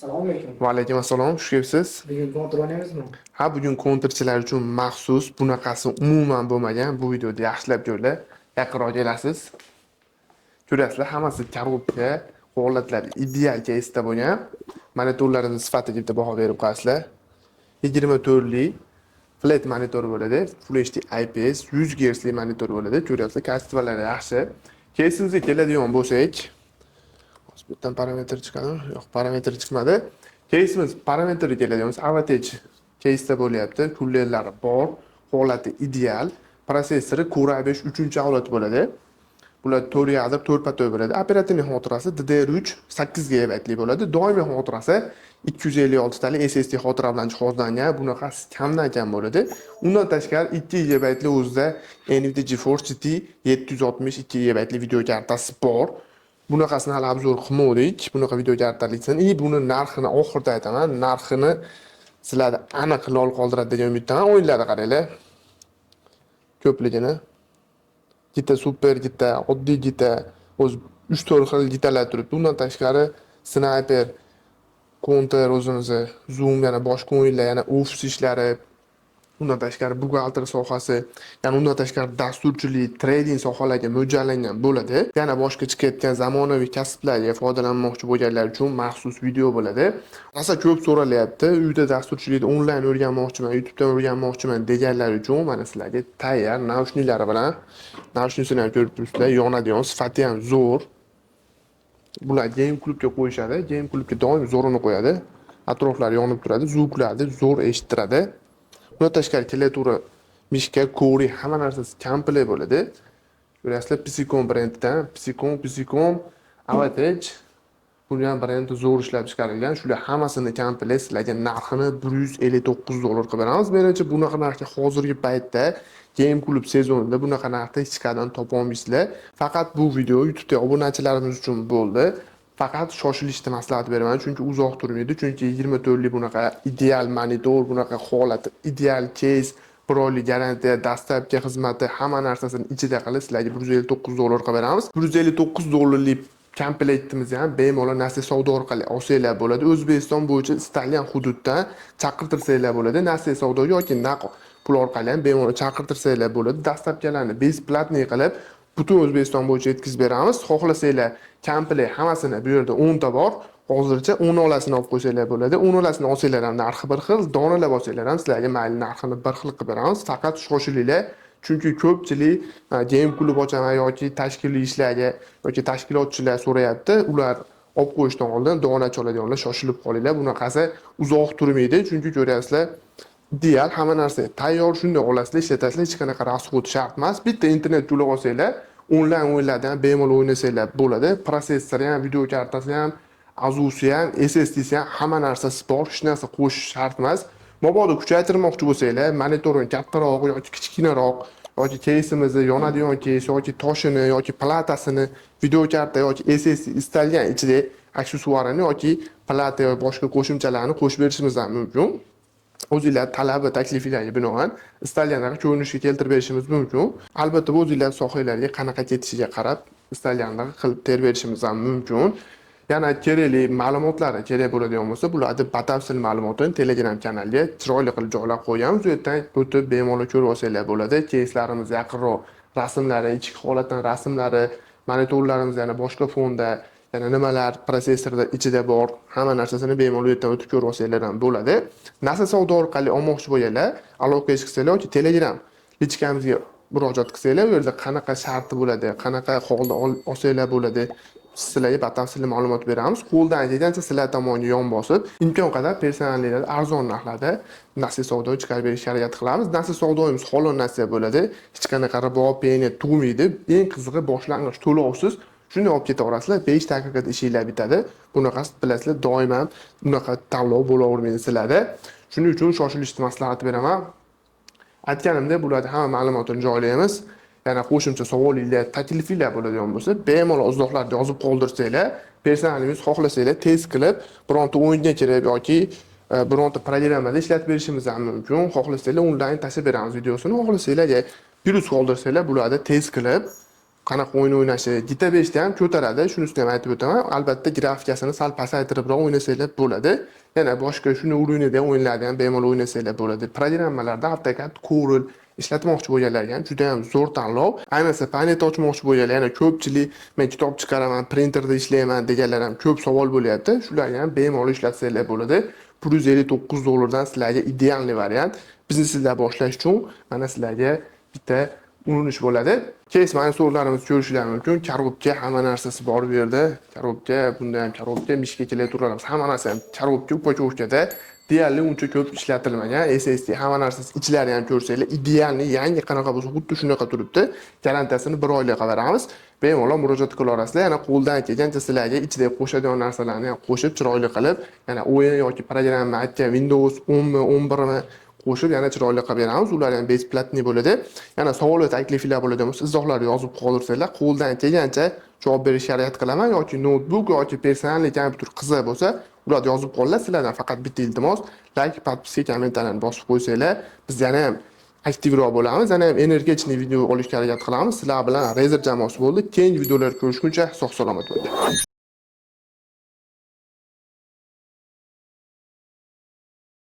Assalomu alaykum. Va alaykum assalom, xush kelibsiz. Bugun Counter o'ynaymizmi? Ha, bugun kontrchilar uchun maxsus bunaqasi umuman bo'lmagan bu videoda yaxshilab ko'ringlar. Yaqinroq kelasiz. Ko'rasizlar, hammasi коробка, holatlar ideal keysda bo'lgan. Monitorlarini sifatiga bitta baho berib qo'yasizlar. 24 lik flat monitor bo'ladi. Full HD IPS 100 Hz li monitor bo'ladi. Ko'ryapsizlar, качество lari yaxshi. Keysimizga keladigan bo'lsak, hozir bu yerdan parametr chiqadimi? Yo'q, parametr chiqmadi. Keysimiz parametrga keladigan bo'lsa, Avatech keysda bo'lyapti. Kullerlari bor, holati ideal. Protsessori Core i5 3-avlod bo'ladi. Bular 4 ядр, 4 поток bo'ladi. Оперативный xotirasi DDR3 8 GB bo'ladi. Doimiy xotirasi 256 tali SSD xotira bilan jihozlangan. Bunaqasi kamdan kam bo'ladi. Undan tashqari 2 GB li o'zida NVIDIA GeForce GT 760 2 GB li video kartasi bor. Bunaqasini hali обзор qilmadik. Bunaqa video kartalisini и buni narxini oxirida aytaman. Narxini sizlarda aniq lol qoldiradi degan umiddaman. O'yinlarni qaranglar. Ko'pligini. GTA Super GTA, oddiy GTA, o'zi 3-4 xil GTAlar turibdi. Undan tashqari Sniper, Counter o'zimizni, Zoom, yana boshqa o'yinlar, yana ofis ishlari, undan tashqari buxgalter sohasi, yana undan tashqari dasturchilik, trading sohalariga mo'ljallangan bo'ladi. Yana boshqa chiqayotgan zamonaviy kasblarga foydalanmoqchi bo'lganlar uchun maxsus video bo'ladi. Rosa ko'p so'ralyapti. Uyda dasturchilikni onlayn o'rganmoqchiman, YouTubedan o'rganmoqchiman deganlar uchun mana sizlarga tayyor наушник lari bilan. Наушник sini ham ko'rib turibsizlar, yonadigan, sifati ham zo'r. Bular game klubga qo'yishadi. Game klubga doim zo'rini qo'yadi. Atroflari yonib turadi, звук larni zo'r eshittiradi. Undan tashqari klaviatura, мышка, коврик, hamma narsasi komplekt bo'ladi. Ko'ryapsizlar, Psicom brendidan, Psicom, Psicom, Avatech. Buni ham brendi zo'r ishlab chiqarilgan. Shular hammasini komplekt sizlarga narxini 159 dollar qilib beramiz. Menimcha, bunaqa narxga hozirgi paytda Game Club sezonida bunaqa narxda hech qayerdan topa olmaysizlar. Faqat bu video YouTube'da obunachilarimiz uchun bo'ldi. Faqat shoshilishni maslahat beraman, chunki uzoq turmaydi. Chunki 24 lik bunaqa ideal monitor, bunaqa holati, ideal case, bir oylik garantiya, доставка xizmati, hamma narsasini ichida qilib sizlarga 159 dollar qilib beramiz. 159 dollarlik komplektimizni ham bemalol Nasiya savdo orqali olsanglar bo'ladi. O'zbekiston bo'yicha istalgan hududdan chaqirtirsanglar bo'ladi. Nasiya savdo yoki naqd pul orqali ham bemalol chaqirtirsanglar bo'ladi. Доставка larni бесплатный qilib butun O'zbekiston bo'yicha yetkazib beramiz. Xohlasanglar, komplekt hammasini, bu yerda 10 ta bor. Hozircha 10 olasini olib qo'ysanglar bo'ladi. 10 olasini olsanglar ham narxi bir xil, donalab olsanglar ham sizlarga mayli, narxini bir xil qilib beramiz. Faqat shoshilinglar. Chunki ko'pchilik game klub ochaman yoki tashkiliy ishlarga yoki tashkilotchilar so'rayapti. Ular olib qo'yishdan oldin donacha oladiganlar shoshilib qolinglar. Bunaqasi uzoq turmaydi. Chunki ko'ryapsizlar, ideal hamma narsa tayyor, shunday olasizlar, ishlatasizlar, hech qanaqa расход shart emas. Bitta internet to'lab olsanglar, onlayn o'yinlarni ham bemalol o'ynasanglar bo'ladi. Protsessori ham, video kartasi ham, Asusi ham, SSDsi ham, hamma narsasi bor, hech narsa qo'shish shart emas. Mabodo kuchaytirmoqchi bo'lsanglar, monitorni kattaroq yoki kichkinaroq yoki keysimizni, yonadigan keys yoki toshini yoki platasini, video karta yoki SSD, istalgan ichida aksessuarini yoki plata yoki boshqa qo'shimchalarni qo'shib berishimiz ham mumkin. O'zinglar talabi, taklifinglarga binoan istalgan ko'rinishga keltirib berishimiz mumkin. Albatta, bu o'zinglar sohalarga qanaqa ketishiga qarab istalganini qilib terib berishimiz ham mumkin. Yana kerakli ma'lumotlari kerak bo'ladigan bo'lsa, bularni batafsil ma'lumotini Telegram kanaliga chiroyli qilib joylab qo'yganmiz. U yerdan o'tib bemalol ko'rib olsanglar bo'ladi. Keyslarimiz yaqinroq rasmlari, ichki holatdan rasmlari, monitorlarimiz yana boshqa fonda, yana nimalar protsessorda ichida bor, hamma narsasini bemalol u yerdan o'tib ko'rib olsanglar ham bo'ladi. Nasiya savdo orqali olmoqchi bo'lganlar aloqaga chiqsanglar yoki Telegram личка mizga murojaat qilsanglar, u yerda qanaqa sharti bo'ladi, qanaqa holda olsanglar bo'ladi, sizlarga batafsil ma'lumot beramiz. Qo'ldan kelgancha sizlar tomonga yon bosib, imkon qadar персональный larda arzon narxlarda nasiya savdo chiqarib berishga harakat qilamiz. Nasiya savdoyimiz halol nasiya bo'ladi. Hech qanaqa ribo, penya tug'maydi. Eng qizig'i, boshlang'ich to'lovsiz. Shunday olib ketaverasizlar, 5 daqiqada ishinglar bitadi. Bunaqasi, bilasizlar, doim ham bunaqa tanlov bo'lavermaydi sizlarda. Shuning uchun shoshilishni maslahat beraman. Aytganimdek, bularni hamma ma'lumotini joylaymiz. Yana qo'shimcha savolinglar, taklifinglar bo'ladigan bo'lsa, bemalol izohlarda yozib qoldirsanglar, персональный miz xohlasanglar tez qilib bironta o'yinga kirib yoki bironta programmada ishlatib berishimiz ham mumkin. Xohlasanglar, onlayn tashlab beramiz videosini, xohlasanglar, plyus qoldirsanglar, bularni tez qilib Qanaqa o'yin o'ynashi GTA 5 da ham ko'taradi, shunisini ham aytib o'taman. Albatta, grafikasini sal pasaytiribroq o'ynasanglar bo'ladi. Yana boshqa shuni уровень da ham o'yinlarni ham bemalol o'ynasanglar bo'ladi. Programmalarda AutoCAD, Corel ishlatmoqchi bo'lganlarga ham juda ham zo'r tanlov. Ayniqsa Paint ochmoqchi bo'lganlar, yana ko'pchilik "Men kitob chiqaraman, printerda ishlayman" deganlar ham ko'p savol bo'lyapti. Shularga ham bemalol ishlatsanglar bo'ladi. 159 dollardan sizlarga идеальный variant. Biznesinglar boshlash uchun mana sizlarga bitta urinish bo'ladi. Кейс monitorlarimizni ko'rishinglar mumkin. Коробка, hamma narsasi bor bu yerda. Коробка, bunda ham коробка, мышка, klaviaturalarimiz, hamma narsa ham коробка, упаковка da. Deyarli uncha ko'p ishlatilmagan. SSD, hamma narsasi, ichlari ham ko'rsanglar, идеальный, yangi qanaqa bo'lsa, xuddi shunaqa turibdi. Garantiyasini bir oylik qilib beramiz. Bemalol murojaat qila olasizlar. Yana qo'ldan kelgancha sizlarga ichida qo'shadigan narsalarni ham qo'shib, chiroyli qilib, yana o'yin yoki programma aytgan Windows 10 mi, 11 mi qo'shib, yana chiroyli qilib beramiz. Ular ham бесплатный bo'ladi. Yana savol va takliflar bo'ladigan bo'lsa, izohlarda yozib qoldirsanglar, qo'ldan kelgancha javob berishga harakat qilaman yoki noutbuk yoki персональный kompyuter qiziq bo'lsa, ularni yozib qolinglar. Sizlardan faqat bitta iltimos: layk, подписка, kommentariyani bosib qo'ysanglar, biz yana ham aktivroq bo'lamiz, yana ham энергичный video olishga harakat qilamiz. Sizlar bilan Razer jamoasi bo'ldi. Keyingi videolar ko'rishguncha sog' salomat bo'linglar.